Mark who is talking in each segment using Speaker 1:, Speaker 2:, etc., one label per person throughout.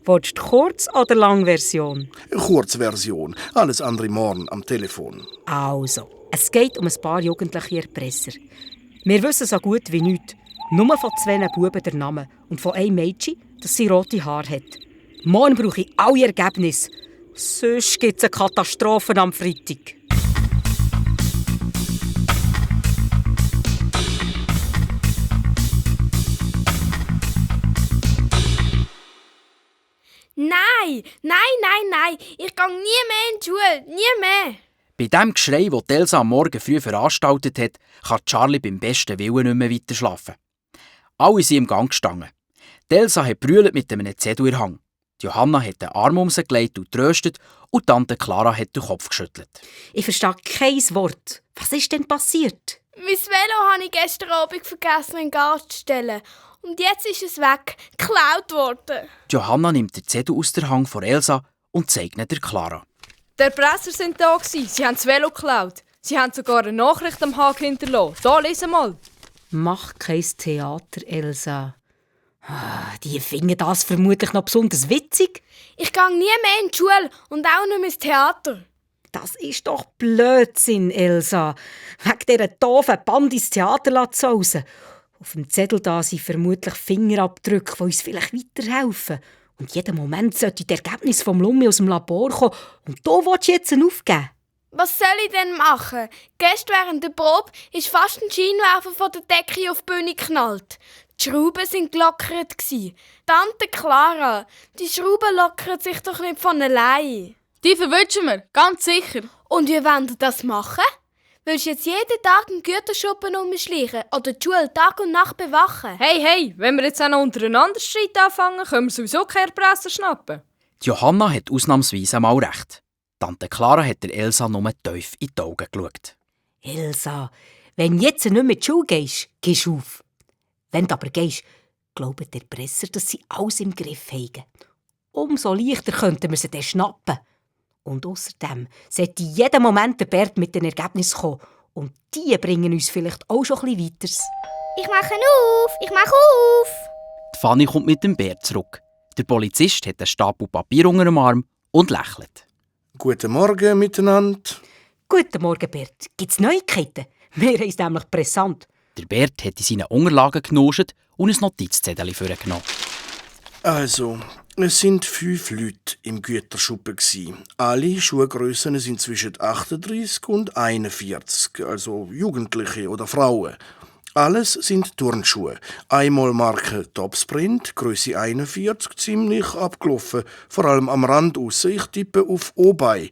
Speaker 1: Willst du Kurz- oder Langversion?
Speaker 2: Kurzversion. Alles andere morgen am Telefon.
Speaker 1: Also, es geht um ein paar jugendliche Erpresser. Wir wissen so gut wie nichts. Nur von 2 Buben der Namen und von einem Mädchen, das sie rote Haare hat. Morgen brauche ich alle Ergebnisse. Sonst gibt es eine Katastrophe am Freitag.
Speaker 3: Nein! Ich gehe nie mehr in die Schule. Nie mehr!
Speaker 4: Bei dem Geschrei, das Elsa am Morgen früh veranstaltet hat, kann Charlie beim besten Willen nicht mehr weiter schlafen. Alle sind im Gang gestanden. Elsa hat brüllt mit einem Zettel in der Hand. Johanna hat den Arm um sie gelegt und tröstet und Tante Clara hat den Kopf geschüttelt.
Speaker 1: Ich verstehe kein Wort. Was ist denn passiert?
Speaker 3: Mein Velo habe ich gestern Abend vergessen, in den Garten zu stellen. Und jetzt ist es weg, geklaut worden.
Speaker 4: Johanna nimmt den Zettel aus der Hand von Elsa und zeigt ihn der Clara.
Speaker 5: Die Erpresser waren da. Sie haben das Velo geklaut. Sie haben sogar eine Nachricht am Haken hinterlassen. Da, lies mal.
Speaker 1: Mach kein Theater, Elsa. Die finden das vermutlich noch besonders witzig.
Speaker 3: Ich gehe nie mehr in die Schule und auch nicht mehr ins Theater.
Speaker 1: Das ist doch Blödsinn, Elsa. Wegen dieser doofen Band ins Theater zu raus. Auf dem Zettel da sind vermutlich Fingerabdrücke, die uns vielleicht weiterhelfen. Und jeden Moment sollte das Ergebnis vom Lummi aus dem Labor kommen. Und da willst du jetzt aufgeben.
Speaker 3: Was soll ich denn machen? Gestern während der Probe ist fast ein Scheinwerfer von der Decke auf die Bühne geknallt. Die Schrauben waren gelockert. Tante Clara, die Schrauben lockern sich doch nicht von allein.
Speaker 5: Die verwünschen wir, ganz sicher.
Speaker 3: Und wie wollt ihr das machen? Willst du jetzt jeden Tag im Güterschuppen umschleichen oder die Schule Tag und Nacht bewachen?
Speaker 5: Hey, wenn wir jetzt auch noch untereinander Streit anfangen, können wir sowieso keine Erpresser schnappen.
Speaker 4: Johanna hat ausnahmsweise mal recht. Tante Clara hat der Elsa nur tief in die Augen geschaut.
Speaker 1: Elsa, wenn du jetzt nicht mehr in die Schule gehst, gehst du auf. Wenn du aber gehst, glauben die Erpresser, dass sie alles im Griff haben. Umso leichter könnten wir sie dann schnappen. Und außerdem sollte in jedem Moment der Bert mit den Ergebnissen kommen. Und die bringen uns vielleicht auch schon ein bisschen weiter.
Speaker 3: Ich mache auf!
Speaker 4: Die Fanny kommt mit dem Bär zurück. Der Polizist hat einen Stapel Papier unter dem Arm und lächelt.
Speaker 2: Guten Morgen miteinander.
Speaker 1: Guten Morgen, Bert. Gibt es Neuigkeiten? Wir haben es nämlich brisant.
Speaker 4: Der Bert hat in seinen Unterlagen genuscht und ein Notizzettel vorgenommen.
Speaker 2: Also, es sind 5 Leute im Güterschuppen gsi. Alle Schuhgrössen sind zwischen 38 und 41, also Jugendliche oder Frauen. Alles sind Turnschuhe. Einmal Marke Topsprint, Grösse 41, ziemlich abgelaufen, vor allem am Rand aussen. Ich tippe auf Obei.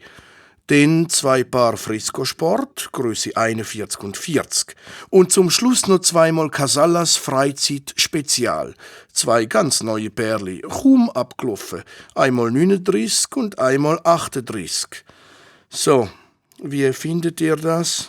Speaker 2: Dann 2 Paar Frisco Sport, Grösse 41 und 40. Und zum Schluss noch 2 Mal Casallas Freizeit Spezial. 2 ganz neue Pärli, kaum abgelaufen. Einmal 39 und einmal 38. So, wie findet ihr das?